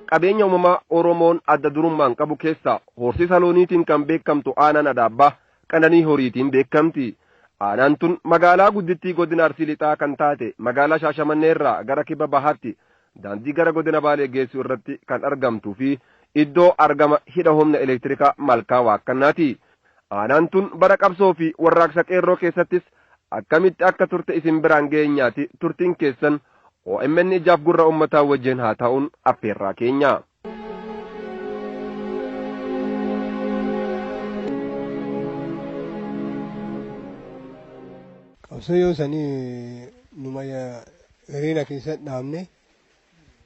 Qabeenya uumamaa Oromoon adda durummaan qabu keessaa horsiisa looniitiin kan beekamtu aanaan Adaabbaa qananii horiitiin beekamti. Aanaan tun magaalaa guddittii godina Arsii Lixaa kan taate magaalaa Shaashamannee irraa gara kibba bahaatti daandii gara godina Baalee geessu irratti kan argamtuu fi iddoo argama hidha humna elektirikaa Malkaa Waakkannaati. Aanaan tun bara qabsoo fi warraaqsa qeerroo keessattis akkamitti akka turte isin biraan geenyaati turtiin keessan OMN ijaaf gurra ummataa wajjin haa ta'uun affeerraa keenya. Qabsoo yoo sanii numa hiriira keessatti dhaabne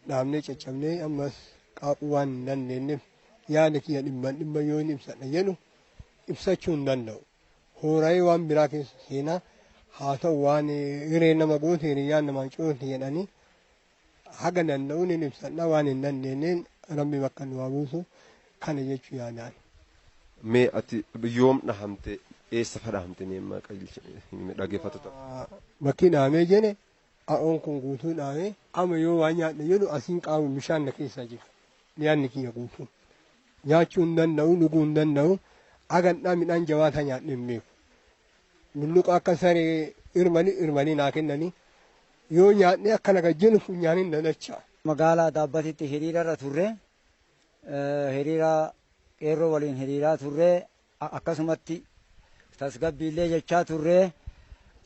dhaabnee caccabnee ammas qaaquu waan hin dandeenyeef yaada kiyya dhibban dhibba yoo hin ibsadha jedhu ibsachuu hin danda'u. Hoora'ee waan biraa keessa seenaa haa ta'u waan hiree nama goote hiriyyaan namaan coote jedhanii haga danda'uun hin ibsadha waan hin dandeenyeen rabbi bakka nu haa buusu kana jechuu yaadaan. Mee ati yoom dhahamte eessa fa dhahamte mee amma dhaggeeffattoota. Bakki dhahamee jedhe a'oon kun guutuu dhahamee amma yoo waa nyaadha jedhu asiin qaama bishaan na keessa jira. Yaadni kiyya guutuu. Nyaachuu hin danda'u dhuguu hin danda'u hagadhaa midhaan jabaataa nyaadhee hin beeku. Lulluqa akka saree irmanii irmanii naa kennanii yoo nyaadhee akkana gad jedhu funyaaniin na dacha'a. Magaalaa Daabbatitti hiriira irra turre hiriira qeerroo waliin hiriiraa turre akkasumatti tasgabbiillee jechaa turre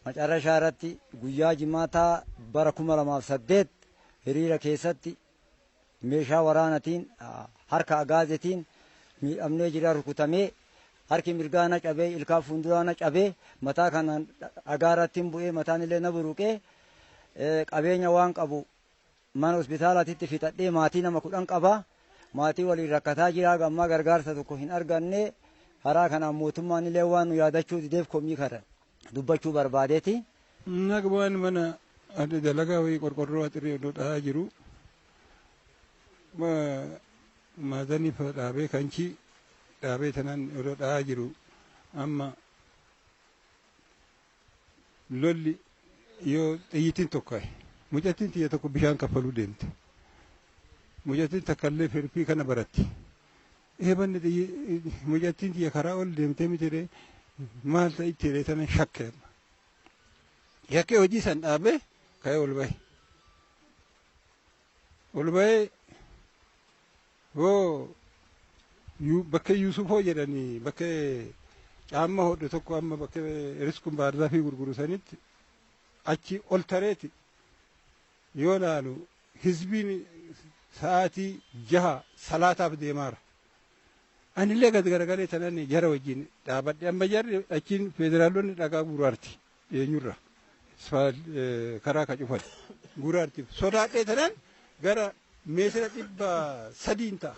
macarrashaa irratti guyyaa jimaataa bara 2008 hiriira keessatti meeshaa waraanatiin harka agaazetiin miidhamnee jira rukutamee harki mirgaa na cabee ilkaan fuulduraa na cabee mataa kanaan dhagaa irratti hin bu'ee mataan illee na buruqee qabeenya waan qabu mana hospitaalaatitti fixadhee maatii nama 10 qaba. Maatii waliin rakkataa jira gammaa gargaarsa tokko hin arganne karaa kanaan mootummaan illee waan nu yaadachuu dideef komii kana dubbachuu barbaadeeti. Naqbaan mana adda dalagaa wayii qorqorroo axirii odoo dhahaa jiru maazanii fa dhaabee kanchii dhaabee tanaan odoo dhahaa jiru amma lolli yoo xiyyitiin tokko mucattiin tiyya tokko bishaan kaffaluu deemte. Mucattiin takka illee firfii kana baratti. Eebanni mucattiin tiyya karaa ol deemtee miti ree maal ta'a itti ree tanan shakke amma. Shakkee hojii san dhaabee ka'ee ol bahe. Ol bahee hoo bakka Yuusufoo jedhanii bakka caamma hodhu tokko amma bakka riskun baarzaafii gurguru sanitti achi ol tareeti yoo laalu hizbiin sa'aatii 6 salaataaf deemaara. Anillee gad garagalee tanan jara wajjin dhaabadhe amma jarri achiin federaalonni dhagaa guuraarti eenyurra karaa ka cufan guuraarti sodaadhee tanan gara meetira 300 ta'a.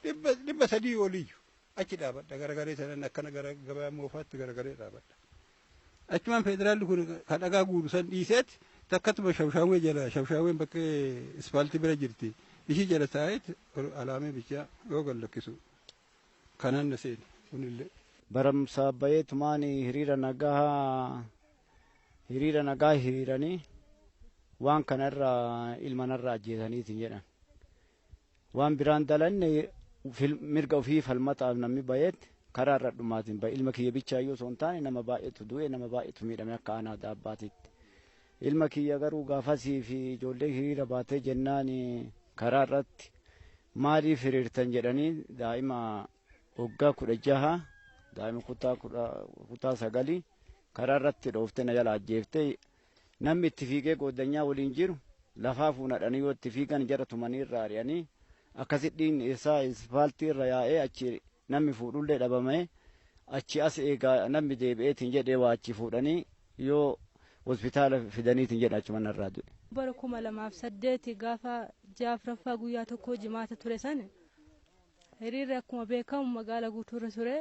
300 oliyyu achi dhaabadha garagalee tanan akkana gara gabaa moofaatti garagalee dhaabadha. Achumaan federaalli kun ka dhagaa guuru san dhiiseet takkatuma shabshaawwee jala shabshaawween bakka ispaaltii bira jirti ishii jala taa'eet alaamee bichaa yoo gad lakkisu kanaan na seene kunillee. Baramsa bayeetumaan hiriira nagaa hiriira nagaa hiriiranii waan kana irraa ilma narraa ajjeesaniitiin jedhan. Waan biraan dalanne mirga ofii falmataaf namni bayeet karaa irra dhumaatiin baye ilma kiyya bichaayyuu osoo hin taane nama baay'eetu du'e nama baay'eetu miidhame akka aanaa daabbaatitti. Ilma kiyya garuu gaafasii fi ijoollee hiriira baatee jennaan karaa irratti maaliif hiriirtan jedhanii daa'ima waggaa 16 daa'ima kutaa kudha kutaa sagalii karaa irratti dhooftee na jala ajjeeftee namni itti fiigee gooddanyaa waliin jiru lafaa fuunadhanii yoo itti fiigan jara tumanii irraa ari'anii akkasi dhiigni isaa ispaaltii irra yaa'ee achi namni fuudhullee dhabamee achi as eegaa namni deebi'eetiin jedhee waa achi fuudhanii yoo hospitaala fidaniitiin jedha achuma narraa du'e. Bara 2008 gaafa ji'a afuraffaa guyyaa tokko jimaata ture sana hiriirri akkuma beekamu magaala guutuurra ture.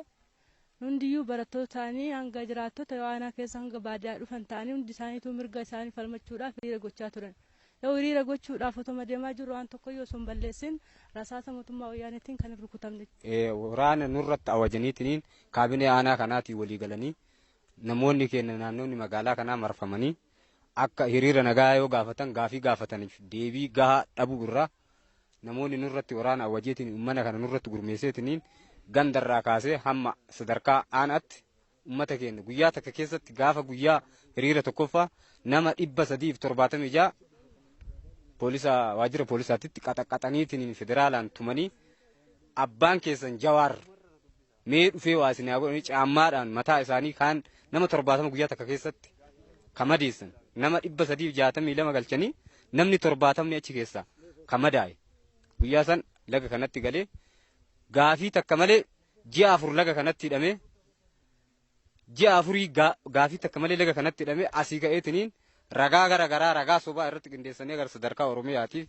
Hundiyyuu barattoota ta'anii hanga jiraattota aanaa keessa hanga baadiyyaa dhufan ta'anii hundi isaaniitu mirga isaanii falmachuudhaaf hiriira gochaa turan. Yoo hiriira gochuudhaaf otoma deemaa jirru waan tokkoyyuu osoo hin balleessin rasaasa mootummaa wayyaaneetiin kan hin rukutamne. Waraana nurratti awajaniitiin kaabinee aanaa kanaatiin walii galanii namoonni keenya naannoonni magaalaa kanaa marfamanii akka hiriira nagaa yoo gaafatan gaafii gaafataniif deebii gahaa dhabuu irraa Namoonni nurratti waraana awwajeetiin uummata kana nurratti gurmeesseetiniin gandarraa kaasee hamma sadarkaa aanaatti uummata keenya guyyaa takka keessatti gaafa guyyaa hiriira tokkoffaa nama 376 poolisa waajjira poolisaatitti qaxaqaxaniitiin federaalaan tumanii, abbaan keessan Jawaar mee dhufee waa isin haa godhanii, caammaadhaan mataa isaanii kaan nama 70 guyyaa takka keessatti ka madeessan, nama 362 galchanii namni 70ni achi keessaa ka madaa'e. Guyyaa san laga kanatti galee gaafii takka malee ji'a 4 laga kanatti hidhamee, ji'a afurii gaafii takka malee laga kanatti hidhamee, asii ka'eetiniin ragaa gara garaa ragaa sobaa irratti qindeessanii gara sadarkaa Oromiyaatiif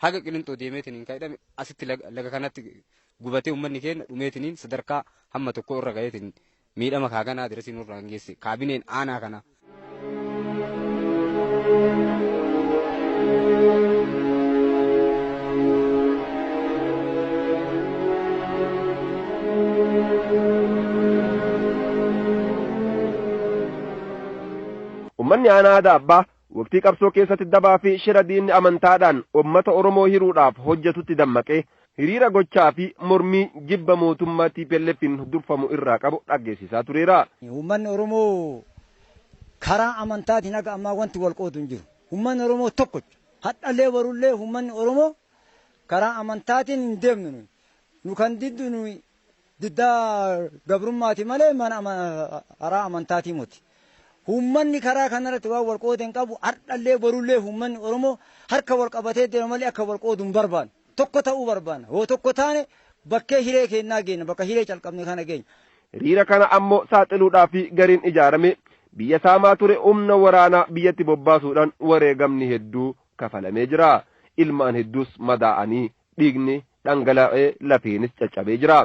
haga Qilinxoo deemeetiniin kan hidhame, asitti laga kanatti gubatee uummanni keenya dhumeetiniin sadarkaa hamma tokko irra ga'eetiin miidhama kaaganaa diresii nurraa hin geesse kaabineen aanaa kana. Uummanni aanaa Adaabbaa waqtii qabsoo keessatti dabaa fi shira diinni amantaadhaan uummata Oromoo hiruudhaaf hojjetutti dammaqee hiriira gochaa fi mormii jibba mootummaa TPLFin durfamu irraa qabu dhaggeessisaa tureera. Uummanni Oromoo karaa amantaatiin haga ammaa wanti wal qoodu hin jiru. Uummanni Oromoo tokkocha. Hadhallee barullee uummanni Oromoo karaa amantaatiin hin deemnu nuyi. Nu kan diddu nuyi diddaa gabrummaati malee mana karaa amantaatii miti. Uummanni karaa kanarratti waan wal qoodu hin qabu. Hadhallee barullee uummanni Oromoo harka wal qabatee deema malee akka wal qoodu hin barbaannu. Tokko ta'uu barbaanna. Yoo tokko taane bakkee hiree kennaa geenya, bakka hiree calqabne kana geenya. Hiriira kana ammoo saaxiluudhaaf gariin ijaarame biyya saamaa ture humna waraanaa biyyatti bobbaasuudhaan wareegamni hedduu kafalamee jira. Ilmaan hedduus madaa'anii dhiigni dhangala'ee lafeenis caccabee jira.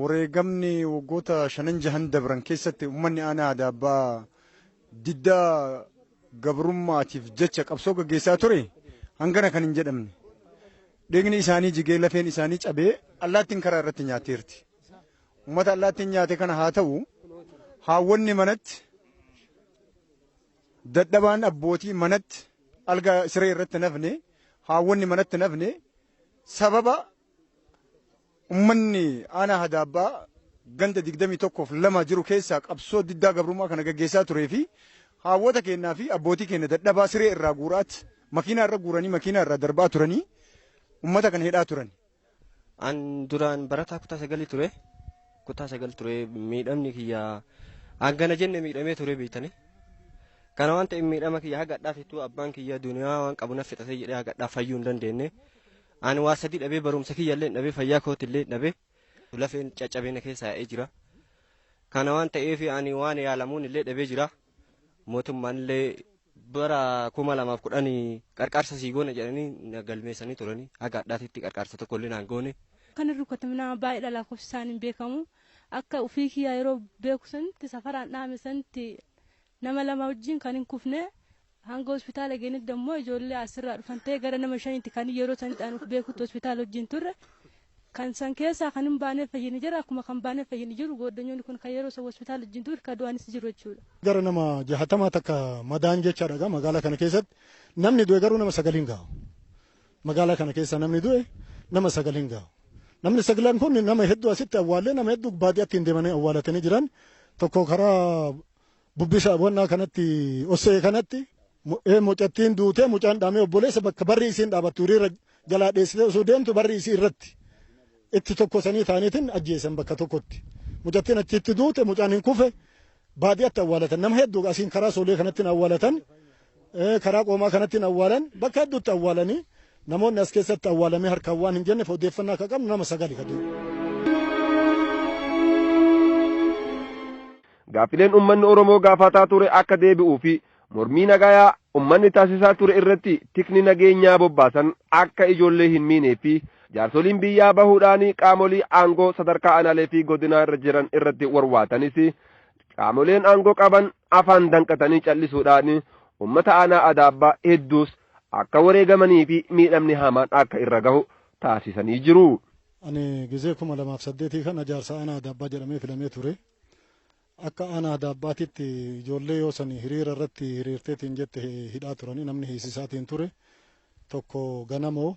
Wareegamni waggoota shanan jahan dabran keessatti uummanni aanaa Adaabbaa diddaa gabrummaatiif jecha qabsoo gaggeessaa ture hangana kan hin jedhamne. Dhiigni isaanii jigee, lafeen isaanii cabee, allaattiin karaa irratti nyaatteerti. Uummata allaattiin nyaate kana haa ta'u, haawwanni manatti dadhabaan, abbootii manatti algaa siree irratti nafne, haawwanni manatti nafne, sababa uummanni aanaa Adaabbaa ganda 21f 2 jiru keessaa qabsoo diddaa gabrummaa kana gaggeessaa turee fi haawwota keenyaa fi abbootii keenya dadhabaa siree irraa guuraatti makiinaa irra guuranii makiinaa irraa darbaa turanii uummata kana hidhaa turan. An duraan barataa kutaa sagalii ture. Kutaa 9 ture. Miidhamni kiyya hangana jenne miidhamee ture beektanii. Kana waan ta'eef miidhama kiyya haga adhaafittuu abbaan kiyya duniyaa waan qabu na fixatee jedhee haga adhaaf fayyuu hin dandeenye. Ani waa sadi dhabee, barumsa kiyya illee dhabee, fayyaa kooti illee dhabee, lafeen caccabee na keessa yaa'ee jira. Kana waan ta'eef ani waan yaalamuun illee dhabee jira. Mootummaan illee bara 2010 qarqaarsa sii goone jedhanii na galmeessanii turanii, haga adhaatitti qarqaarsa tokko illee naan goone. Kan rukutame nama baay'eedha, lakkoofsi isaanii hin beekamu. Akka ofii kiyyaa yeroo beeku sanitti safaraan dhaame sanitti nama lama wajjin kan hin kufne, hanga hospitaala geenyetti immoo ijoollee asirraa dhufan ta'e gara nama shanitti kan yeroo sanitti an of beekutti hospitaala wajjin turre. Kan san keessaa kan hin baanee fayyini jira, akkuma kan baanee fayyini jiru goddanyoonni kun kan yeroo san hospitaala wajjin turre kan du'anis jiru jechuudha. Gara nama 60 takka madaan jechaadha magaalaa kana keessatti. Namni du'e garuu nama sagal hin gahu. Magaalaa kana keessa namni du'e nama sagal hin gahu. Namni sagalan kun nama hedduu asitti awwaallee, nama hedduu baadiyyaatti hin deemanii awwaalatanii jiran. Tokko karaa bubbisa wannaa kanatti osee kanatti mucattiin duutee, mucaan dhaamee, obboleessa bakka barri isiin dhaabattu hiriira jalaa dheessitee osoo deemtu barri isii irratti itti tokkosanii ta'aniitiin ajjeesan bakka tokkotti. Mucattiin achitti duute, mucaan hin kufe, baadiyyaatti awwaalatan. Nama hedduu asiin karaa soolee kanatti awwaalatan, karaa qoomaa kanatti awwaalan, bakka hedduutti awwaalanii, namoonni as keessatti awwaalamee harkaan waan hin jenneef odeeffannaa akka qabnu nama sagali ka du'e. Gaaffileen uummanni Oromoo gaafataa ture akka deebi'uu fi mormii nagayaa uummanni taasisaa ture irratti tikni nageenyaa bobbaasan akka ijoollee hin miinee fi jaarsoliin biyyaa bahuudhaan qaamolee aangoo sadarkaa aanaalee fi godinaa irra jiran irratti warwaatanis, qaamoleen aangoo qaban afaan danqatanii callisuudhaan uummata aanaa Adaabbaa hedduus akka wareegamanii fi miidhamni hamaan akka irra gahu taasisanii jiru. Ani gizee 2008 kana jaarsa aanaa Adaabbaa jedhamee filamee ture. Akka aanaa Adaabbaatitti ijoollee yoo san hiriira irratti hiriirteetiin jette hidhaa turanii, namni hiisisaatiin ture. Tokko Ganamoo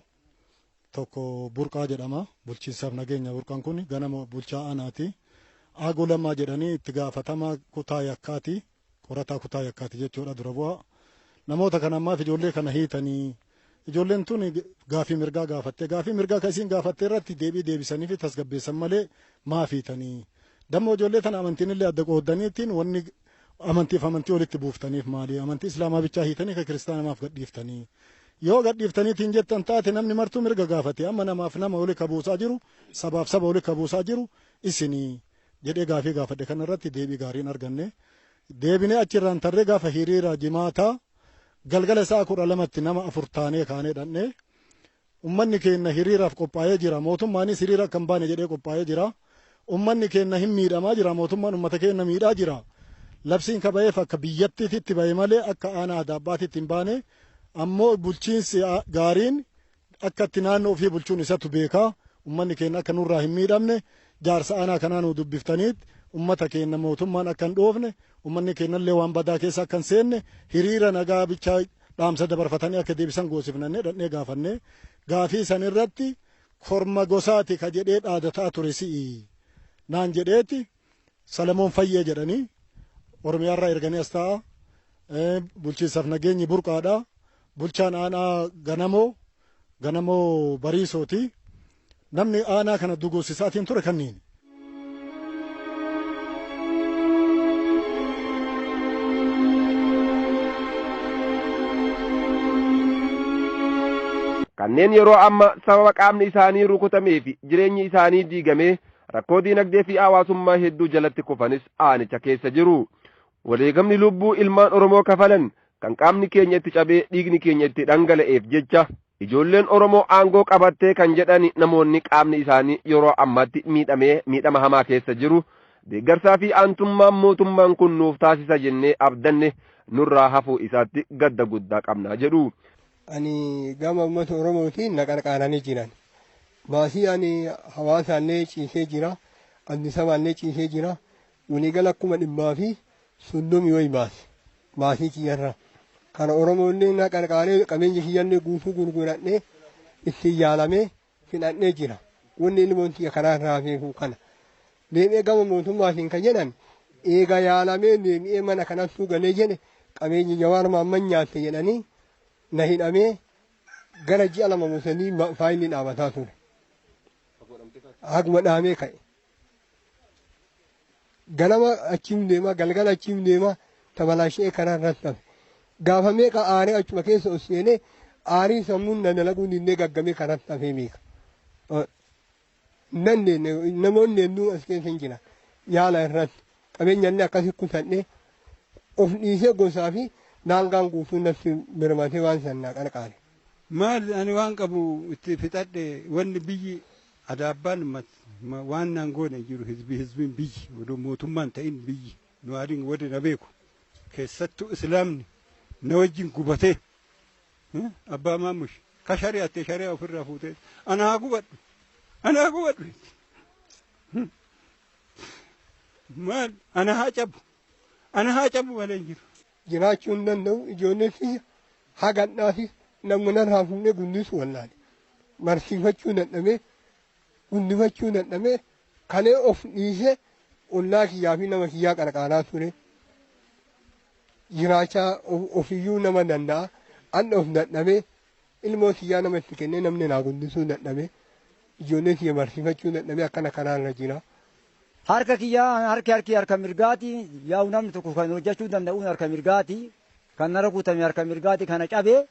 Tokko Burqaa jedhama. Bulchiinsaaf nageenya Burqaan kun ganama bulchaa aanaati. Aagoo Lammaa jedhanii itti gaafatamaa kutaa yakkaati. Qorataa kutaa yakkaati jechuudha dura bu'aa. Namoota kana ammaaf ijoollee kana hiitanii ijoolleen tun gaafii mirgaa gaafatte, gaafii mirgaa kan isiin gaafatte irratti deebii deebisanii fi tasgabbeessan malee maaf hiitanii. Dammoo ijoollee tana amantiin illee adda qooddaniitiin wanni amantiif amantii walitti buuftaniif maali? Amantii islaamaa bichaa hiitanii kan kiristaanaa maaf gadhiiftanii? Yoo gadhiiftaniitiin jettan taate namni martuu mirga gaafate, amma namaaf nama wali kabuusaa jiru, sabaaf saba wali kabuusaa jiru isinii jedhee gaafii gaafadhe. Kana irratti deebii gaariin arganne. Deebinee achirraan tarree gaafa hiriira jimaataa galgala sa'a 12tti nama 4 taanee kaanee dhannee, ummanni keenya hiriiraaf qophaa'ee jira, mootummaanis hiriira akka hin baane jedhee qophaa'ee jira, ummanni keenya hin miidhamaa jira, mootummaan ummata keenya miidhaa jira, labsiin ka ba'eef akka biyyattiitti ba'e malee akka aanaa Adaabbaatitti hin baane, ammoo bulchiinsi gaariin akka itti naannoo ofii bulchuun isatu beekaa, ummanni keenya akka nurraa hin miidhamne jaarsa aanaa kanaa nu dubbiftaniit ummata keenya mootummaan akka hin dhoofne, ummanni keenya illee waan badaa keessa akka hin seenne hiriira nagaa bichaa dhaamsa dabarfatanii akka deebisan goosifnannee dhannee gaafanne. Gaafii san irratti korma gosaati ka jedhee dhaadataa ture si'i naan jedheeti Salamoon Fayyee jedhanii Oromiyaarraa erganii as ta'a. Bulchiinsaaf nageenyi Burqaadha. Bulchaan aanaa Ganamoo Bariisooti. Namni aanaa kana duguusisaatiin ture kanniin. Kanneen yeroo amma sababa qaamni isaanii rukutamee fi jireenyi isaanii diigamee rakkoo diinagdee fi hawaasummaa hedduu jalatti kufanis aanicha keessa jiru. Wareegamni lubbuu ilmaan Oromoo kafalan kan qaamni keenya itti cabee dhiigni keenya itti dhangala'eef jecha ijoolleen Oromoo aangoo qabattee kan jedhan namoonni qaamni isaanii yeroo ammaatti miidhamee miidhama hamaa keessa jiru, deeggarsaa fi aantummaan mootummaan kun nuuf taasisa jennee abdanne nurraa hafuu isaatti gadda guddaa qabna jedhu. Ani gama uummata Oromootiin na qarqaaranii jiran. Maasii ani hawaasaallee ciisee jira. Addisabaallee ciisee jira. Waliigala 330,000 wayi baase. Maasii kiyyarra. Kana Oromoollee na qarqaaree qabeenya kiyyallee guutuu gurguradhee ittiin yaalamee fidhadhee jira. Wanni ilmoon tiyya karaa irraa hafeefuu kana. Deebi'ee gama mootummaatiin kan jedhan eega yaalamee deebi'ee mana kanattuu galee jedhe qabeenyi Jawaar Maamman nyaatte jedhanii na hidhamee gara ji'a 2 moo 3 faayilli dhaabataa ture. Haguma dhaamee ka'e. Ganama achiin deema, galgala achiin deema, tabalaashee karaa irratti hafe. Gaafa meeqa aaree achuma keessa ol seenee aarii sammuun na dalaguu dinnee gaggamee karatti hafee beeka. Hin dandeenye, namoonni hedduun as keessa hin jiran. Yaala irratti qabeenya illee akkasi kutadhee of dhiisee gosaa fi daangaan guutuu natti birmatee waan san naa qarqaare. Maal ani waan qabu itti fixadhe, wanni biyyi Adaabbaan waan naan goone jiru, hizbi hizbiin biyyi odoo mootummaan ta'in biyyi nuwaariin warri na beeku keessattuu islaamni na wajjin gubatee, abbaa Maammush ka shari'atte shari'a ofirraa fuutee ana haa gubadhu, ana haa gubadhu, maal ana haa cabu, ana haa cabu malee hin jiru. Jiraachuu hin danda'u, ijoollee tiyya hagadhaafi namni narraa fuudhee guddisu wallaale. Barsiifachuu dadhabee, guddifachuu dadhabee, kalee of dhiisee ollaa kiyyaa fi nama kiyyaa qarqaaraa ture. Jiraachaa ofiyyuu nama danda'a. An of dadhabee ilmoo tiyyaa nama itti kennee namni naa guddisuu dadhabee, ijoollee tiyya barsiifachuu dadhabee akkana karaarra jira. Harka kiyyaa harki harka mirgaati, yaa'u namni tokko kan hojjechuu danda'uun harka mirgaati. Kan nara kutame harka mirgaati kana cabee.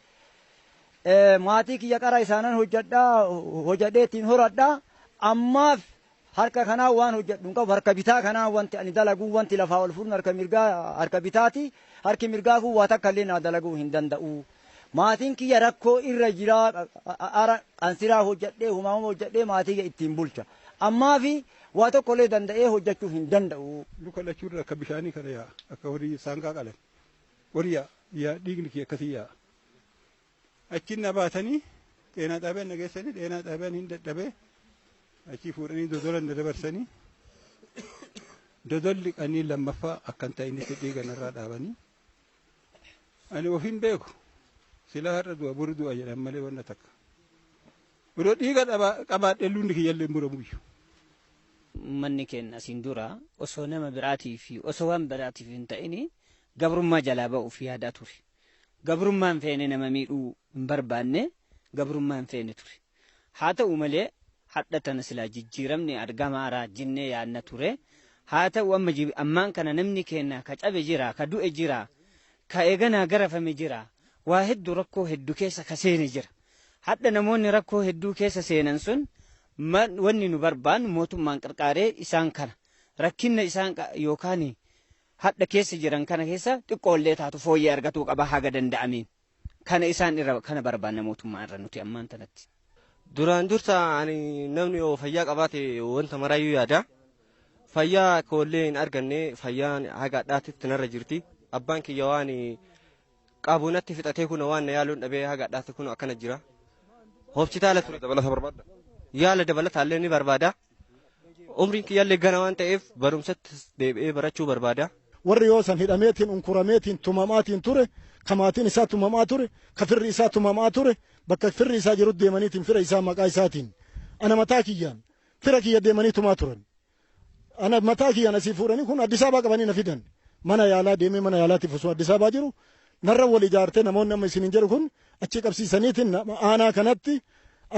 Maatii kiyya qara isaanan hojjedhaa, hojjedhee ittiin horadhaa. Ammaaf harka kanaa waan hojjedhu hin qabu. Harka bitaa kanaa wanti ani dalagu, wanti lafaa ol fuudhu harka mirgaa, harka bitaati. Harki mirgaa kun waa takka illee naa dalaguu hin danda'u. Maatiin kiyya rakkoo irra jira, ara qansiraa hojjedhee humaamuma hojjedhee maatii kiyya ittiin bulcha. Ammaafi waa tokko illee danda'ee hojjechuu hin danda'u. Luka lachuurra akka bishaanii kana yaa'a, akka horii saanqaa qalan. Horii yaa'a, yaa dhiigni kiyya akkasii yaa'a. Achiin na baatanii xeenaa xaabiyaan na geessanii, xeenaa xaabiyaan hin dadhabee achii fuudhanii Dodola na dabarsanii, Dodolli qanii lammaffaa akkan ta'initti dhiiga narraa dhaabanii. Ani of hin beeku, silaa har'a du'a boru du'a jedhan malee wanna takka. Odoo dhiiga qabaadhee lubni kiyyallee muramuyyuu. Uummanni keenya asiin dura osoo nama biraatii fi osoo waan biraatiif hin ta'in gabrummaa jalaa ba'uuf yaadaa ture. Gabrummaan feene nama miidhuu hin barbaanne, gabrummaan feene ture. Haa ta'u malee hadha tana silaa jijjiiramni argamaa jennee yaadna ture. Haa ta'u amma ammaan kana namni keenya ka cabe jira, ka du'e jira, ka eeganaa garafame jira, waa hedduu rakkoo hedduu keessa ka seene jira. Hadha namoonni rakkoo hedduu keessa seenan sun wanni nu barbaannu mootummaan qarqaaree isaan kana rakkinna isaan yookaan hadha keessa jiran kana keessa xiqqoollee taatu fooyyee argatuu qaba haga danda'ameen. Kana isaan irra kana barbaanna mootummaa irra nuti ammaan tanatti. Duraan dursa ani namni yoo fayyaa qabaate wanta maraayyuu yaada. Fayyaa koollee hin arganne, fayyaan haga hadhaatitti narra jirti. Abbaan kiyya waan qabu natti fixatee kun waan na yaaluun dhabee haga hadhaatti kun akkana jira. Hospitaala ture. Dabalata barbaadda? Yaala dabalataallee ni barbaada. Umriin kiyyaallee gana waan ta'eef barumsatti deebi'ee barachuu barbaada. Warri yoo san hidhameetiin unkurameetiin tumamaatiin ture, ka maatiin isaa tumamaa ture, ka firri isaa tumamaa ture, bakka firri isaa jiru deemaniitiin fira isaa maqaa isaatiin ana mataa kiyyaan fira kiyya deemanii tumaa turan. Ana mataa kiyyaan asii fuudhanii kun Addis Ababaa qabanii na fidan. Mana yaalaa deemee mana yaalaatiif osoo Addis Ababaa jiru narra wal ijaartee namoonni amma isiniin jedhu kun achi qabsiisaniitiin aanaa kanatti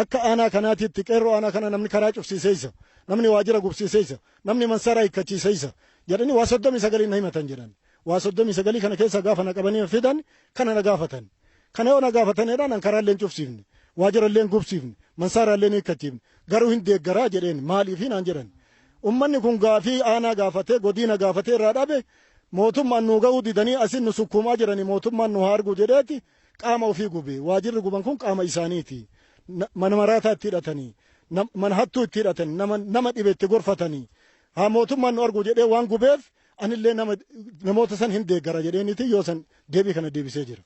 akka aanaa kanaatitti qeerroo aanaa kana namni karaa cufsiiseessa, namni waajjira gubsiiseessa, namni mansaraa hiikkachiiseessa jedhanii waa 39 na himatan jedhan. Waa 39 kana keessa gaafa na qabanii fidan kana na gaafatan. Kana yoo na gaafatanidhaan an karaallee hin cufsiifne, waajjirallee hin gubsiifne, mansaaraallee hin hiikkachiifne, garuu hin deeggaraa jedheen. Maaliifi naan jedhan. Ummanni kun gaafii aanaa gaafatee godina gaafatee irraa dhabe, mootummaan nu ga'uu didanii asin nu sukkuumaa jiranii, mootummaan nu haa argu jedheeti qaama ofii gube. Waajjirri guban kun qaama isaaniiti. Mana maraataa itti hidhatanii, mana hattuu itti hidhatanii, nama dhibe itti gorfatanii, haa mootummaan nu argu jedhee waan gubeef anillee nama namoota san hin deeggara jedheeniti yoo san deebii kana deebisee jira.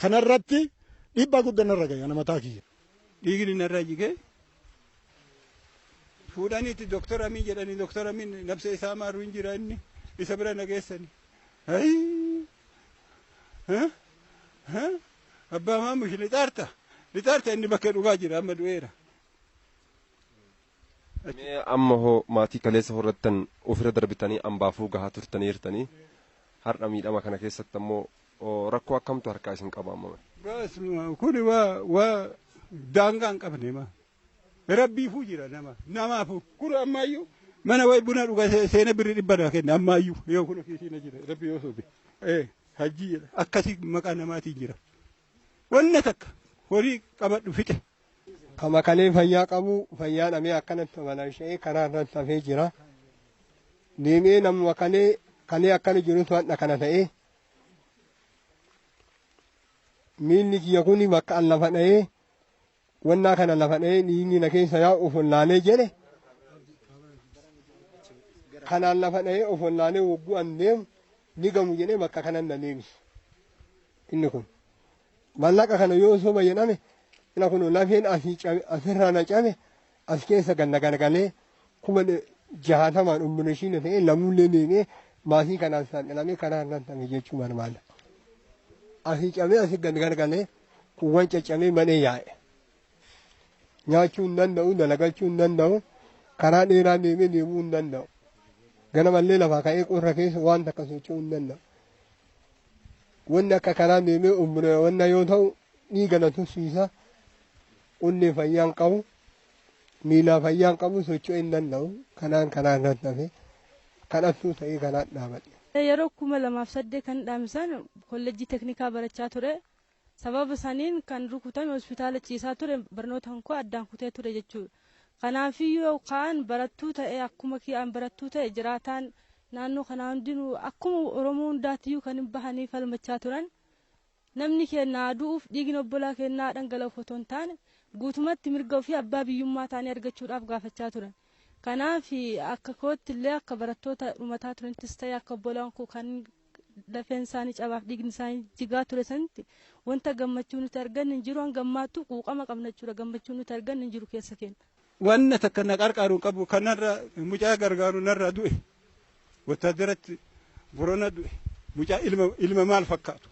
Kanarratti dhiibbaa guddaa narra gahe ana mataa kiyya. Dhiigni narra jigee fuudhaniitti Doktor Amin jedhanii, Doktor Amin nabsa isaa maaru hin jira, inni isa bira na geessani. Abbaa maamush lixaarta lixaarta, inni bakka dhugaa jira, amma du'eera. Mee amma hoo maatii kaleessa horrattan ofirra darbitanii ambaafuu gahaa turtaniirtanii, har'a miidhama kana keessatti ammoo rakkoo akkamtu harkaa isin qaba amma? Kun waa daangaa hin qabne ma. Rabbiifuu jira nama namaafu kun ammayyuu mana wayi buna dhuga seena birri 100 naa kenna ammayyuu yoo kun kiisiina jira rabbi yoo sobe. Hajji jedha akkasii maqaa namaatiin jira. Wanna takka horii qabadhu fixe. Kama kalee fayyaa qabu fayyaa dhabee akkanatti balashee karaa irratti hafee jira. Deemee namuma kalee kalee akkana jirutu hadha kana ta'ee miilli kiyya kun bakka an lafa dha'ee wannaa kana lafa dha'ee dhiigni na keessa yaa'u of wallaalee jedhe, kanaan lafa dha'ee of wallaalee wogguu an deemu ni gamu jedhee bakka kanan na deebise. Inni kun mallaqa kana yoo soba jedhame ina kun lafeen asii cabe, asirraa na cabe, as keessa ganna garagalee 60,000 umbirishiina ta'ee lamuullee deemee maasii kanaan saaxilamee karaa irratti hafe jechuu barbaada. Asii cabee asii gad garagalee kuuwwan caccabee manee yaa'e. Nyaachuu hin danda'u, dalagachuu hin danda'u, karaa dheeraa deemee deemuu hin danda'u. Ganamallee lafaa ka'ee qorra keessa waan takka socho'uu hin danda'u. Wanni akka karaa deemee umbure wanna yoo ta'u dhiiga na tursiisa. Onnee fayyaa hin qabu, miilaa fayyaa hin qabu, socho'uu hin danda'u. Kanaan karaa irratti hafe kadhattuu ta'ee kanaan dhaabadhe. Yeroo 2008 kan dhaamsan kolleejjii teknikaa barachaa ture. Sababa saniin kan rukutame hospitaala ciisaa ture, barnoota koo addaan kutee ture jechuudha. Kanaafiyyuu kaan barattuu ta'e akkuma kiyyaan barattuu ta'e jiraataan naannoo kanaa hundinuu akkuma Oromoo hundaatiyyuu kan hin bahanii falmachaa turan. Namni keenya du'uuf, dhiigni obbolaa keenyaa dhangala'uuf otoo hin taane, guutumatti mirga ofii abbaa biyyummaa ta'anii argachuudhaaf gaafachaa turan. Kanaaf akka kootti illee akka barattoota dhumataa turanittis ta'e akka obbolaan koo kan lafeen isaanii cabaaf dhiigni isaanii jigaa ture sanitti wanta gammachuu nuti arganne hin jiru, hanga ammaattuu quuqama qabna jechuudha, gammachuu nuti arganne hin jiru keessa keenya. Wanna takka na qarqaaru hin qabu, kanarra mucaa gargaaru narraa du'e. Wattaadaratti borona du'e. Mucaa ilma ilma maal fakkaatu.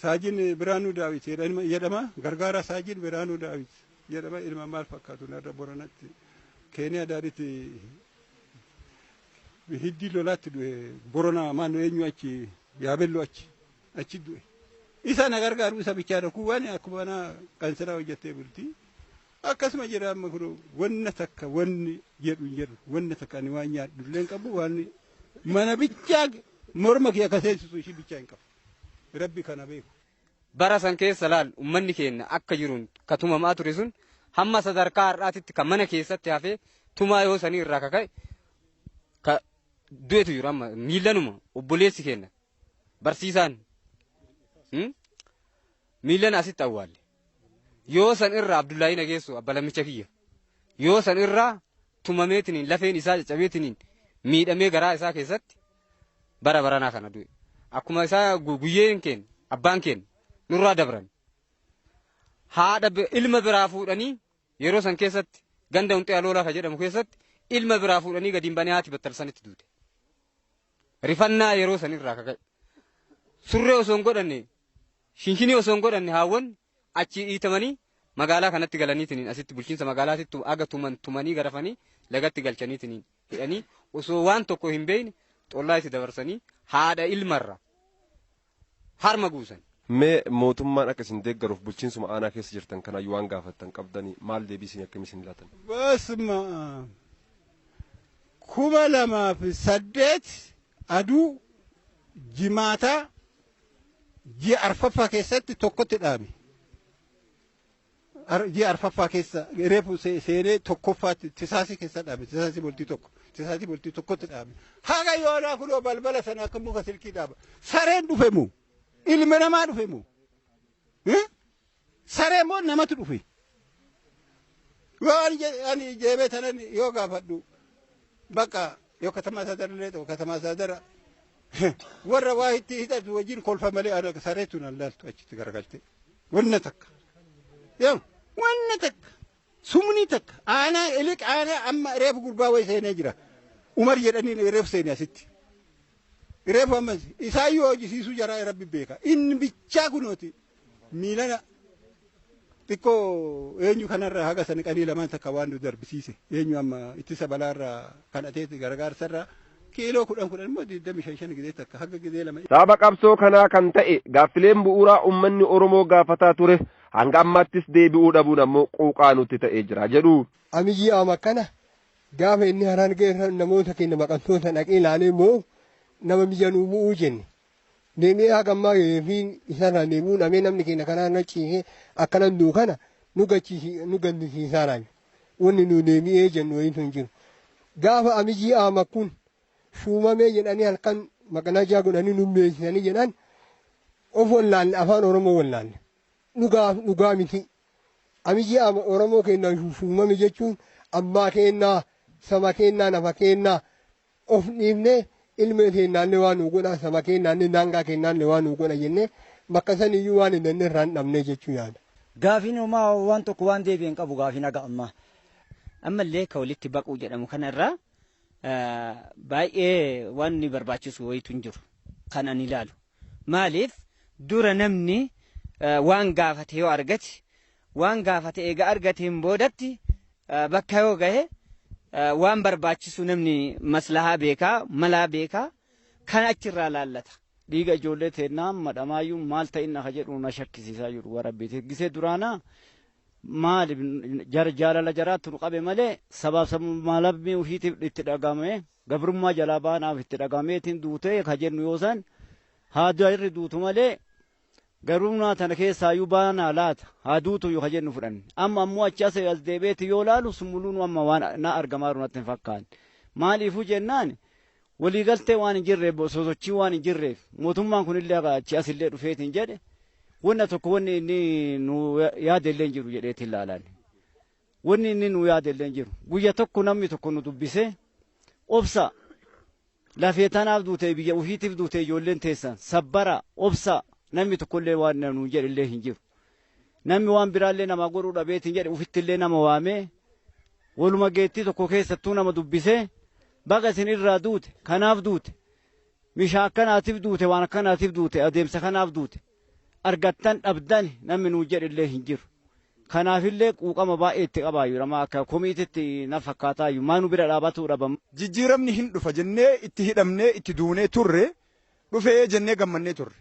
Saajin Biraanuu Daawit jedhama. Gargaara Saajin Biraanuu Daawit jedhama. Ilma maal fakkaatu narra Boranatti Keeniyaa daaritti hiddii lolaatti du'e. Borona maannoo eenyu achi Yaabelloo achi du'e. Isa na gargaaru isa bichaadha. Kuwwan akkuma mana qansiraa hojjettee bulti. Akkasuma jira. Amma kun wanna takka wanni jedhu hin jedhu. Wanna takka ani waan nyaadhu illee hin qabu. Waan mana bichaa morma kiyya akka seensisu ishii bichaa hin qabu. Rabbi kana beeku. Bara san keessa laal, uummanni keenya akka jiruun ka tumamaa ture sun hamma sadarkaa har'aatitti kan mana keessatti hafee tumaa yoo sanii irraa kaka'e ka du'etu jiru. Amma miilanuma obboleessi keenya barsiisaan miilana asitti awwaalle. Yoo san irraa Abdullaahii Nageessoo abba lammicha kiyya yoo san irraa tumameetiniin lafeen isaa caccabeetiniin miidhamee garaa isaa keessatti bara baranaa kana du'e. Akkuma isaa guyyeen keenya abbaan keenya nurraa dabran. Haadha ilma biraa fuudhanii yeroo san keessatti ganda Hunxee Aloolaa ka jedhamu keessatti ilma biraa fuudhanii gadi hin banee haati battalsanitti duute. Rifannaa yeroo san irraa kaka'e. Surree osoo hin godhanne, shinshinii osoo hin godhanne, haawwan achi dhiitamanii magaalaa kanatti galaniitiniin asitti bulchiinsa magaalaatitti aga tuman tumanii garafanii lagatti galchaniitiniin hidhanii osoo waan tokko hin beekne xollaa itti dabarsanii haadha ilmarra harma guusan. Mee mootummaan akka isin deeggaruuf bulchiinsuma aanaa keessa jirtan kanaayyuu waan gaafattan qabdanii, maal deebii isin akkamii isin laatan? Basma 2008 aduu jimaataa ji'a arfaffaa keessatti tokkotti dhaame. Ji'a arfaffaa keessa reefu seenee tokkoffaatti tisaasii keessa dhaame. Tisaasii bultii tokko. Tisaasii bultii tokkotti dhaame. Haga yoonaa kunoo balbala sana akka muka silkii dhaaba. Sareen dhufe moo? Ilmi namaa dhufe moo? Saree moo namatu dhufe? Yoo ani jeebee tanan yoo gaafadhu, bakka yoo katamaa sadarallee ta'u katamaa sadara warra waa itti hidhatu wajjin kolfa malee ana sareetu nan laaltu achitti garagalte. Wanna takka. Yoo wanna takka. Sumni takka. Aanaa iliq aanaa amma reefu gurbaa wayi seenee jira. Umar jedhanii reefu seenee asitti. Reefu ammas isaayyuu hojisiisuu jaraa Rabbi beeka. Inni bichaa kunooti miilana xiqqoo eenyu kanarraa haga sani qanii lamaan takka waan nu darbisiise. Eenyu amma ittisa balaarraa kan ateeti gargaarsarraa kiiloo 10 10 immoo 25 5 gidee takka haga gidee lama. Sababa qabsoo kanaa kan ta'e gaaffileen bu'uuraa uummanni Oromoo gaafataa ture hanga ammaattis deebi'uu dhabuun ammoo quuqaa nutti ta'ee jira jedhu. Abiyyi Ahmad kana gaafa inni Harargee irra namoota keenya baqattoota dhaqee ilaalee immoo nama biyya nuu bu'uu jenne. Deemee haga ammaa fi isarraa deebi'uu dhabee namni keenya karaa irra ciisee akkana du'u kana nu gaddisiisaa jira. Wanni nu deebi'ee jennu wayiitu hin jiru. Gaafa Abiyyi Ahmad kun shuumamee jedhanii halkan maqanajaa godhanii nu beeksisanii jedhan, of wallaalle, afaan Oromoo wallaalle. Dhugaa dhugaa miti. Abiyyi Ahmad Oromoo keenyaan shuumame jechuun abbaa keenyaa, saba keenyaa, nafa keenyaa of dhiifnee ilmee keenyaallee waan nu godha, saba keenyaallee daangaa keenyaallee waan nu godha jennee bakka saniyyuu waan hin dandeenye irraa hin dhabnee jechuu yaada. Gaafiin homaa waan tokko waan deebi'e hin qabu gaafiin haga ammaa. Ammallee ka walitti baquu jedhamu kanarraa baay'ee waan inni barbaachisu wayitu hin jiru kan ani ilaalu. Maaliif, dura namni waan gaafate yoo argate, waan gaafate eega argateen boodatti bakka yoo gahe waan barbaachisu namni maslahaa beekaa, malaa beekaa, kan achirraa laallata. Dhiiga ijoollee teennaa madhamaayyuu maal ta'inna ka jedhu na shakkisiisaa jiru warabbiiti. Gisee duraanaa maali jaalala jaraatti nu qabe malee sabaaf sablamii ofiitiif itti dhagame, gabrummaa jalaa baanaaf itti dhagameetiin duutee ka jennu yoo san haa jarri duutu malee garummaa tana keessaayyuu baanaa laata haa duutu yoo ka jennu fudhanne. Amma ammoo achi as deebi'eeti yoo laalu sumuluun amma waan na argamaa jiru natti hin fakkaanne. Maaliifuu jennaan, waliigaltee waan hin jirreef, sosochii waan hin jirreef, mootummaan kunillee achi asillee dhufeetiin jedhe wanna tokko wanni inni nu yaade illee hin jiru jedheetiin ilaalan. Wanni inni nu yaade illee hin jiru. Guyya tokko namni tokko nu dubbisee, obsa, lafee tanaaf duute, biyya ofiitiif duute ijoolleen teessan, sabbara, obsa, namni tokkollee waan nu jedhe illee hin jiru. Namni waan biraallee nama godhuu dhabeetiin jedhe ofittillee nama waamee waluma geettii tokko keessattuu nama dubbisee, baga isin irraa duute, kanaaf duute, mishaa akkanaatiif duute, waan akkanaatiif duute, adeemsa kanaaf duute. Argattan dhabdan namni nuu jedhillee hin jiru. Kanaafillee quuqama baay'ee itti qabaayu nama akka komiititti na fakkaataayu maa nu bira dhaabatuu dhaban. Jijjiiramni hin dhufa jennee itti hidhamnee itti duunee turre, dhufee jennee gammannee turre.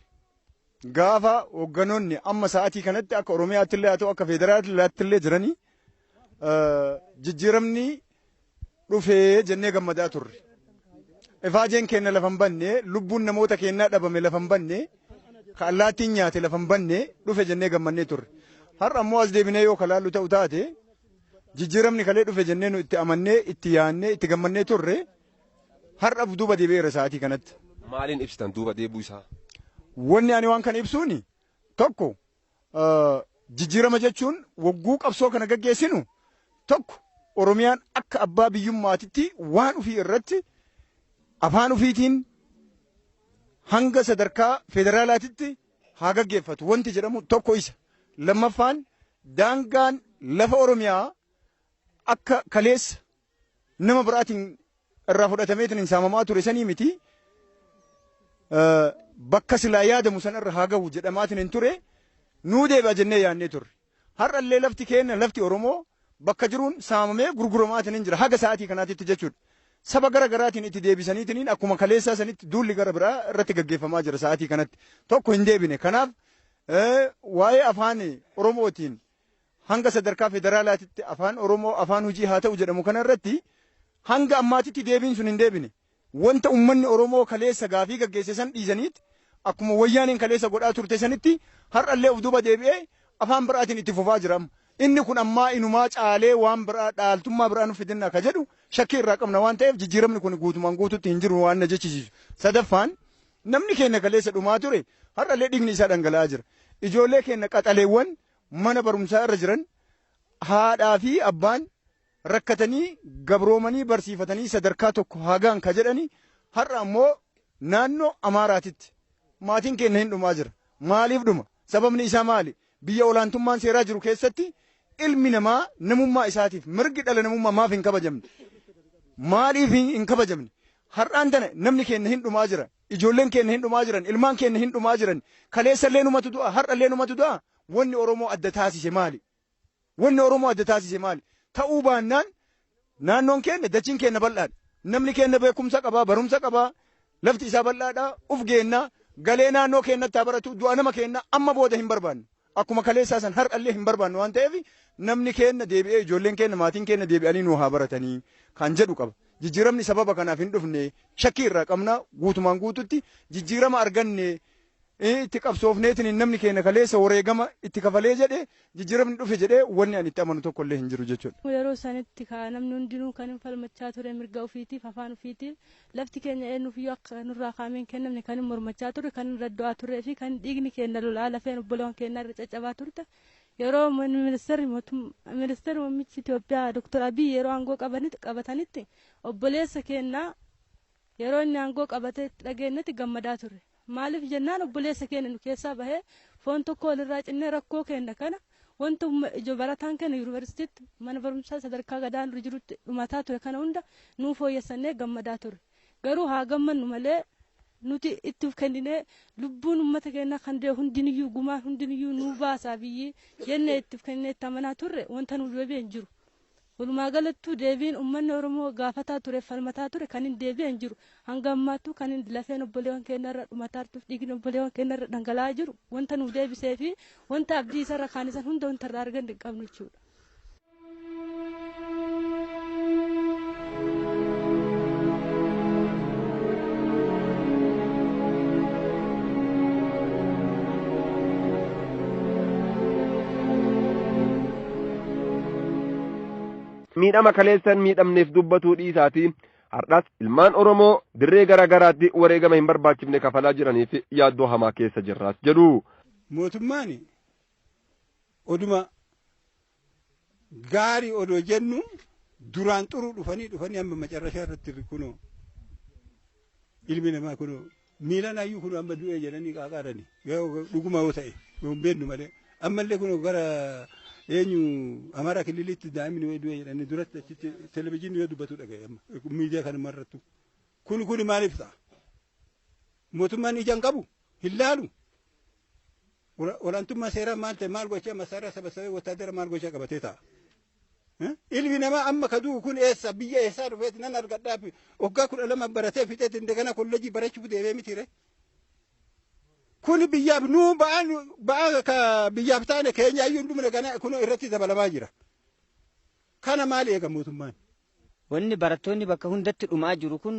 Gaafa hoogganoonni amma sa'aatii kanatti akka Oromiyaatti illee haa ta'u akka Federaalaatti illee jiranii jijjiiramni dhufee jennee gammadaa turre. Ifaajeen keenya lafa hin banne, lubbuun namoota keenyaa dhabame lafa hin banne, ka allaattiin nyaate lafa hin banne dhufe jennee gammannee turre. Har'a ammoo as deebinee yoo kalaallu ta'u taate, jijjiiramni kalee dhufe jennee nu itti amannee, itti yaannee, itti gammannee turre har'a duuba deebi'eera sa'aatii kanatti. Maaliin ibsitan duuba deebi'uu isaa? Wanni ani waan kana ibsuuni, tokko, jijjiirama jechuun wagguu qabsoo kana gaggeessinu, tokko, Oromiyaan akka abbaa biyyummaatitti waan ofii irratti afaan ofiitiin hanga sadarkaa federaalaatitti haa gaggeeffatu wanti jedhamu tokko isa. Lammaffaan, daangaan lafa Oromiyaa akka kaleessa nama biraatiin irraa fudhatameetiin hin saamamaa ture sanii miti, bakka silaa yaadamu san irra haa gahu jedhamaatiin hin ture, nuu deebi'a jennee yaadnee turre. Har'allee lafti keenya, lafti Oromoo bakka jiruun saamamee gurguramaatiin hin jira haga sa'aatii kanaatitti jechuudha. Saba gara garaatiin itti deebisaniitiin akkuma kaleessaa sanitti duulli gara biraa irratti gaggeeffamaa jira sa'aatii kanatti. Tokko hin deebine. Kanaaf waa'ee afaan Oromootiin hanga sadarkaa federaalaatitti afaan Oromoo afaan hojii haa ta'u jedhamu kana irratti hanga ammaatitti deebiin sun hin deebine. Wanta uummanni Oromoo kaleessa gaafii gaggeesse san dhiisaniiti akkuma wayyaaniin kaleessa godhaa turte sanitti har'allee of duuba deebi'ee afaan biraatiin itti fufaa jira. Inni kun ammaa inumaa caalee waan biraa dhaaltummaa biraa nu fidinna ka jedhu shakkii irraa qabna waan ta'eef, jijjiiramni kun guutumaan guututti hin jiru waan na jechisiisu. Sadaffaan, namni keenya kaleessa dhumaa ture har'allee dhiigni isaa dhangala'aa jira. Ijoollee keenya qaxaleewwan mana barumsaa irra jiran, haadhaa fi abbaan rakkatanii gabroomanii barsiifatanii sadarkaa tokko hagaan ka jedhani, har'a ammoo naannoo Amaaraatitti maatiin keenya hin dhumaa jira. Maaliif dhuma? Sababni isaa maali? Biyya olaantummaan seeraa jiru keessatti ilmi namaa namummaa isaatiif mirgi dhala namummaa maaf hin kabajamne? Maaliif hin kabajamne? Har'aan tana namni keenya hin dhumaa jira. Ijoolleen keenya hin dhumaa jiran. Ilmaan keenya hin dhumaa jiran. Kaleessallee numatu du'a. Har'allee numatu du'a. Wanni Oromoo adda taasise maali? Wanni Oromoo adda taasise maali? Ta'uu baannaan naannoon keenya, dachiin keenya bal'aadha. Namni keenya beekumsa qabaa, barumsa qabaa, lafti isaa bal'aadha, uf geennaa, galee naannoo keenyatti haa baratu, du'a nama keenya amma booda hin barbaannu. Akkuma kaleessaa san har'allee hin barbaannu waan ta'eef, namni keenya deebi'ee, ijoolleen keenya, maatiin keenya deebi'anii nu haa baratanii kan jedhu qaba. Jijjiiramni sababa kanaaf hin dhufne shakkii irraa qabna. Guutumaan guututti jijjiirama arganne itti qabsoofneetiin namni keenya kaleessa wareegama itti kafalee jedhe jijjiiramni dhufe jedhee wanni ani itti amanu tokko illee hin jiru jechuudha. Yeroo sanitti namni hundinuu kan hin falmachaa ture mirga ofiitiif, afaan ofiitiif, lafti keenya eenyuufiyyuu akka nurraa kaamee hin kennamne kan hin mormachaa ture, kan hin raddu'aa turee fi kan dhiigni keenya lolaa lafeen obboleewwan keenya irra caccabaa turte. Yeroo ministeerri ministeerri muummichi Itoophiyaa Dr. Abiy yeroo aangoo qabatanitti, obboleessa keenya yeroo inni aangoo qabatee dhageenyetti gammadaa turre. Maaliif jennaan, obboleessa keenya nu keessaa bahee foon tokko walirraa cinnee rakkoo keenya kana, wanta ija barataan keenya yuunivarsiitiitti mana barumsaa sadarkaa gadaanuu jirutti dhumataa ture kana hunda nuu fooyyessannee gammadaa ture. Garuu haa gammannu malee, nuti itti kenninee lubbuun uummata keenyaa kan deemu hundiniyyuu, gumaan hundiniyyuu nuu baasaa biyyi jennee itti kenninee itti amanaa turre wanta nu deebi'e hin jiru. Walumaa galattuu deebiin uummanni Oromoo gaafataa ture, falmataa ture kan hin deebi'e hin jiru. Hanga ammaattuu kan hin lafeen obboleewwan keenya irra dhumataa jirtuuf dhiigni obboleewwan keenya irra dhangala'aa jiru wanta nu deebisee fi wanta abdii isarra kaanisan hunda wanta irraa arganne hin qabnu jechuudha. Miidhama kaleessan miidhamneef dubbatuu dhiisaatii, har'as ilmaan Oromoo dirree garaa garaatti wareegama hin barbaachifne kafalaa jiranii fi yaaddoo hamaa keessa jirraas jedhu. Mootummaan oduma gaarii odoo jennu duraan xuruu dhufanii dhufanii amma macarrashaa irratti kunoo ilmi namaa kunoo miilan ayyuu kunoo amma du'ee jedhanii qaaqaarani, dhuguma yoo ta'e yoo hin beeknu malee, ammallee kunoo gara eenyu Amaaraa kililitti daa'imni wayii du'ee jedhanii duratti achitti televizyiinii yoo dubbatu dhagaye. Amma miidiyaa kanuma irrattu kun maaliif ta'a? Mootummaan ija hin qabu, hin laalu. Olaantummaa seeraa maal ta'e maal gochaa masaaraa sabasabee wotaadara maal gochaa qabatee ta'a. Ilmi namaa amma ka du'u kun eessa biyya eessaa dhufeeti nan argadhaaf waggaa 12 baratee fixeeti indegana kollejii barachuuf deemee mitiire. Kun biyyaaf nuu ba'aan ba'aa ka biyyaaf taane keenyaayyuu hin dhumne kana kun irratti dabalamaa jira. Kana maal eega mootummaan? Wanni barattoonni bakka hundatti dhumaa jiru kun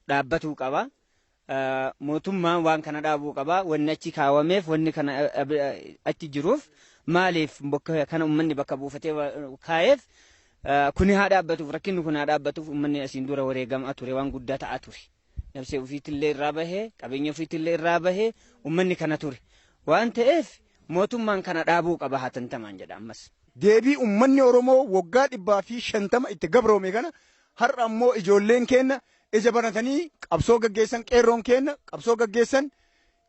dhaabbatuu qaba. Mootummaan waan kana dhaabuu qaba. Wanni achi kaawameef wanni kana achi jiruuf maaliif bakka kana uummanni bakka buufatee kaa'eef kuni haa dhaabbatuuf, rakkinni kun haa dhaabbatuuf. Uummanni asiin dura wareegamaa ture, waan guddaa ta'aa ture. Nabsee ofiitillee irraa bahee, qabeenya ofiitillee irraa bahee uummanni kana ture. Waan ta'eef mootummaan kana dhaabuu qaba hatantamaan jedha ammas. Deebii uummanni Oromoo waggaa 150 itti gabroome kana har'a ammoo ijoolleen keenya ija banatanii qabsoo gaggeessan, qeerroon keenya qabsoo gaggeessan,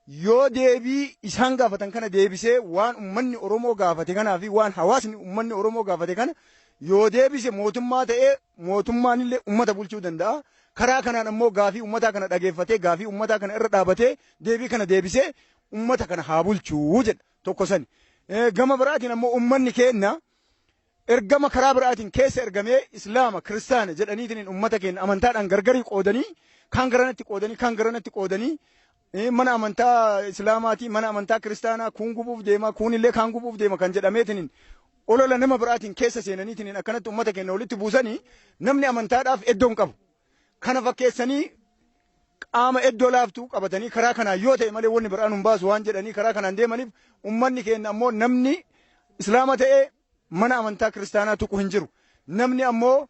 yoo deebii isaan gaafatan kana deebisee, waan uummanni Oromoo gaafate kanaa fi waan hawaasni uummanni Oromoo gaafate kana yoo deebise, mootummaa ta'ee mootummaan illee uummata bulchuu danda'a. Karaa kanaan ammoo gaafii uummataa kana dhageeffatee, gaafii uummataa kana irra dhaabatee, deebii kana deebisee uummata kana haa bulchuu jedha tokko sani. Gama biraatiin ammoo uummanni keenya ergama karaa biraatiin keessa ergamee, Islaama Kiristaana jedhaniitiin uummata keenya amantaadhaan gargarii qoodanii, kaan garanatti qoodanii, kaan garanatti qoodanii, mana amantaa Islaamaatii, mana amantaa Kiristaanaa kuun gubuuf deema, kuun illee kaan gubuuf deema kan jedhameetiin olola nama biraatiin keessa seenaniitiin akkanatti uummata keenya walitti buusanii, namni amantaadhaaf iddoo hin qabu. Kana fakkeessanii qaama iddoo laaftuu qabatanii karaa kanaan yoo ta'e malee wanni biraan hin baasu waan jedhanii karaa kanaan deemaniif, uummanni keenya ammoo namni Islaama ta'ee mana amantaa Kiristaanaa tuqu hin jiru. Namni ammoo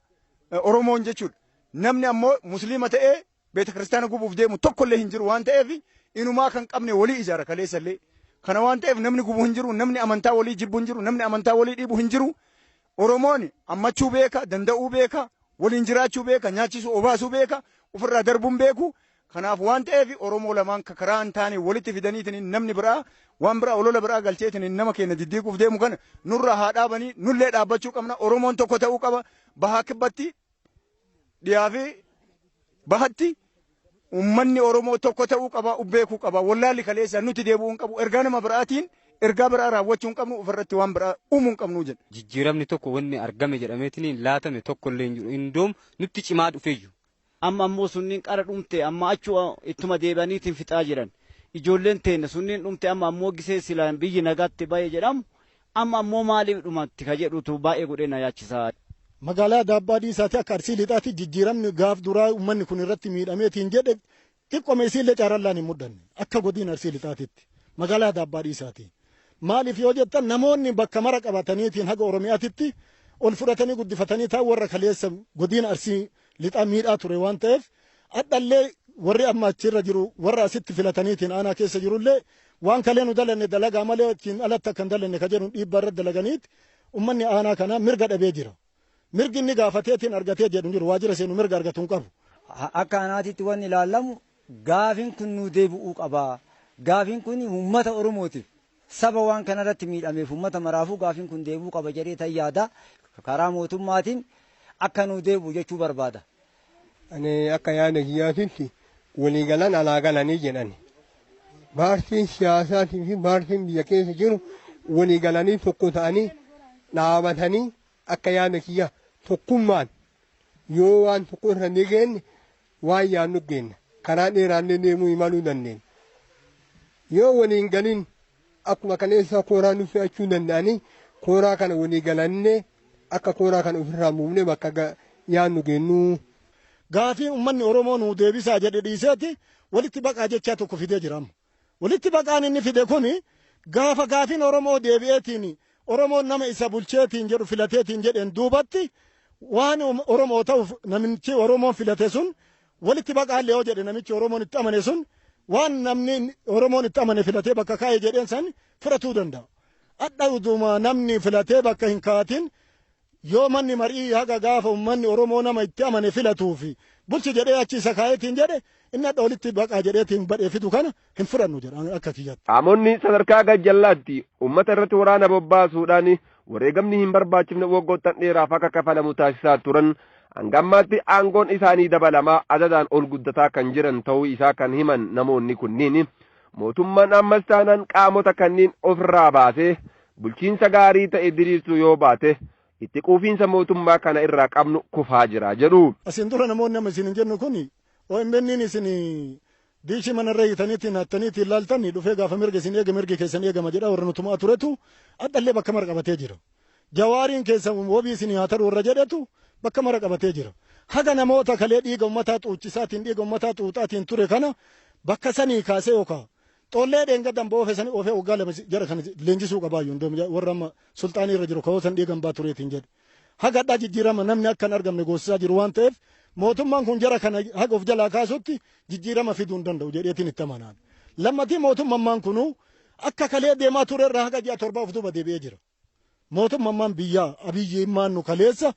Oromoon jechuudha. Namni ammoo Musliima ta'ee beeta Kiristaana gubuuf deemu tokkollee hin jiru waan ta'eef, inumaa kan qabne walii ijaara kaleessallee. Kana waan ta'eef namni gubu hin jiru, namni amantaa walii jibbu hin jiru, namni amantaa walii dhiibu hin jiru. Oromoon ammachuu beeka, danda'uu beeka, waliin jiraachuu beeka, nyaachisuu obaasuu beeka, ofirraa darbuun beeku. Kanaaf waan ta'eef Oromoo lamaan karaa hin taane walitti fidaniitiin namni biraa waan biraa olola biraa galcheetiin nama keenya diddiiguuf deemu kana nurraa haa dhaabanii, nullee dhaabbachuu qabna. Oromoon tokko ta'uu qaba. Bahaa kibbatti, dhiyaa fi bahatti uummanni Oromoo tokko ta'uu qaba, beekuu qaba. Wallaalli kaleessa nuti deebi'uu hin qabu. Ergaa nama biraatiin ergaa biraa raawwachuu hin qabnu, ofirratti waan biraa uumuu hin qabnu jedha. Jijjiiramni tokko wanni argame jedhameetiin laatame tokko illee hin jiru. Indoom nutti cimaa dhufeeyyu. Amma ammoo sunniin qara dhumte, amma achu ittuma deebi'aniitiin fixaa jiran. Ijoolleen teenya sunniin dhumte, amma ammoo gisee silaan biyyi nagaatti bahe jedhamu amma ammoo maaliif dhumatti ka jedhutu baay'ee godhee na yaachisa. Magaalaa Adaabbaa dhiisaati akka Arsii Lixaatti jijjiiramni gaaf duraa uummanni kun irratti miidhameetiin jedhe xiqqoome isiillee caarallaan hin mudhanne akka godina Arsii Lixaatitti magaalaa Adaabbaa dhiisaati. Maaliif yoo jettan, namoonni bakka mara qabataniitiin haga Oromiyaatitti ol fudhatanii guddifatanii ta'an warra kaleessa godina Arsii Lixaa miidhaa ture waan ta'eef, hadhallee warri amma achirra jiru, warra asitti filataniitiin aanaa keessa jirullee, waan kalee nu dalanne dalagaa malee ittiin alatti akka hin dalanne ka jedhu dhiibbaa irratti dalaganiiti ummanni aanaa kanaa mirga dhabee jira. Mirgi inni gaafateetiin argatee jedhu jiru, waajjira seenu mirga argatu hin qabu. Akka aanaatitti wanni ilaalamu gaafiin kun nu deebi'uu qaba. Gaafiin kun uummata Oromootiif, saba waan kanarratti miidhameef, uummata maraafuu gaafiin kun deebi'uu qaba jedhee tan yaada. Karaa mootummaatiin akka nu deebi'u jechuu barbaada. Ani akka yaada kiyyaatitti waliigalan alaa galanii jedhani. Paartiin siyaasaatii fi paartiin biyya keessa jiru waliigalanii tokko ta'anii dhaabatanii, akka yaada kiyya tokkummaan yoo waan tokko irra ni geenye, waan yaadnu geenna. Karaa dheeraallee deemuu imaluu dandeenya. Yoo waliin galin akkuma kaleessa kooraa nu fe'achuu danda'anii, kooraa kana walii galannee akka kooraa kana ofirraa buufnee bakka yaadnu geennu. Gaafii uummanni Oromoo nuu deebisaa jedhe dhiiseeti walitti baqaa jechaa tokko fidee jira amma. Walitti baqaan inni fide kuni gaafa gaafiin Oromoo deebi'eetiin Oromoon nama isa bulcheetiin jedhu filateetiin jedheen duubatti, waan Oromoo ta'uuf namichi Oromoon filate sun walitti baqaallee yoo jedhe, namichi Oromoon itti amane sun waan namni Oromoon itti amane filatee bakka kaa'e jedheen san fudhatuu danda'a. Hadha utuma namni filatee bakka hin kaatin, yoo manni marii haga gaafa uummanni Oromoo nama itti amane filatuufi bulchi jedhee achi isa kaa'eetiin jedhe, inni hadha walitti baqaa jedheetiin badhee fidu kana hin fudhannu jedha akka kiyyatti. Qaamonni sadarkaa gajjallaatti uummata irratti waraana bobbaasuudhaan wareegamni hin barbaachifne waggoottan dheeraaf akka kafalamu taasisaa turan hanga ammaatti aangoon isaanii dabalamaa adadaan ol guddataa kan jiran ta'uu isaa kan himan namoonni kunniin, Mootummaan ammas taanaan qaamota kanneen ofirraa baasee bulchiinsa gaarii ta'e diriirsuu yoo baate itti quufiinsa mootummaa kana irraa qabnu kufaa jira jedhu. Asiin dura namoonni amma isin hin jennu kun OMN isin diishii manarra hiitaniitiin hattaniitiin ilaaltan dhufee gaafa mirga isin eega mirgi keessan eegama jedha warra nutumaa turetu addallee bakka mara qabatee jira. Jawaariin keessa wabii isin haa taru warra jedhetu bakka mara qabatee jira. Haga namoota kalee dhiiga ummataa xuuchisaatiin dhiiga ummataa xuuxaatiin ture kana bakka sanii kaasee yookaan xollee dheengaddan boofe sanii oofee waggaa lama jara kana leenjisuu qabaayyuu warra amma sulxaanii irra jiru ka'oo san dhiigan baa tureetiin jedhe. Haga hadhaa jijjiirama namni akka hin argamne goosisaa jiru waan ta'eef mootummaan kun jara kana haga of jalaa kaasutti jijjiirama fiduu hin danda'u jedheetiin itti amanaan. Lammatii mootummaan kunuu akka kalee deemaa ture irraa haga ji'a torbaa of duuba deebi'ee jira. Mootummaan biyyaa Abiyyi immaan nu kaleessa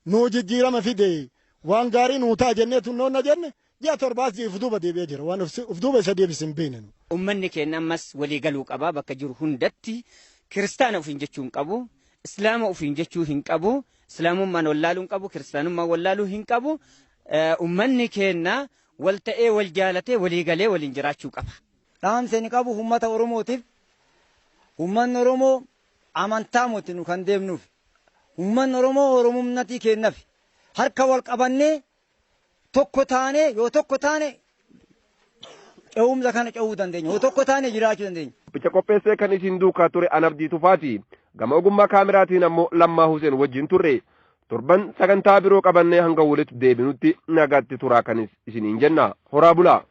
nuu jijjiirama fide waan gaarii nuu ta'a jennee tunnoonna jenne ji'a torbaas of duuba deebi'ee jira waan of duuba isa deebise hin beekne. Uummanni keenya ammas walii galuu qaba bakka jiru hundatti kiristaana ofiin jechuu hin qabu, islaama ofiin jechuu hin qabu, islaamummaan wallaaluu hin qabu, kiristaanummaan wallaaluu hin qabu. Uummanni keenya wal ta'ee wal jaalatee walii galee waliin jiraachuu qaba. Dhaamsa inni qabu uummata Oromootiif uummanni Oromoo amantaa miti nu kan deemnuuf uummanni Oromoo Oromummatii kennaaf harka wal qabannee tokko taane yoo tokko taane ce'umsa kana ce'uu dandeenya yoo tokko taane jiraachuu dandeenya. Qophicha qopheessee kan isin duukaa ture Anabdii Tufaati. Gama ogummaa kaameraatiin ammoo Lammaa Huseen wajjin turre. Torban sagantaa biroo qabannee hanga walitti deebinutti nagaatti turaa kanis isiniin jenna. Horaa bulaa.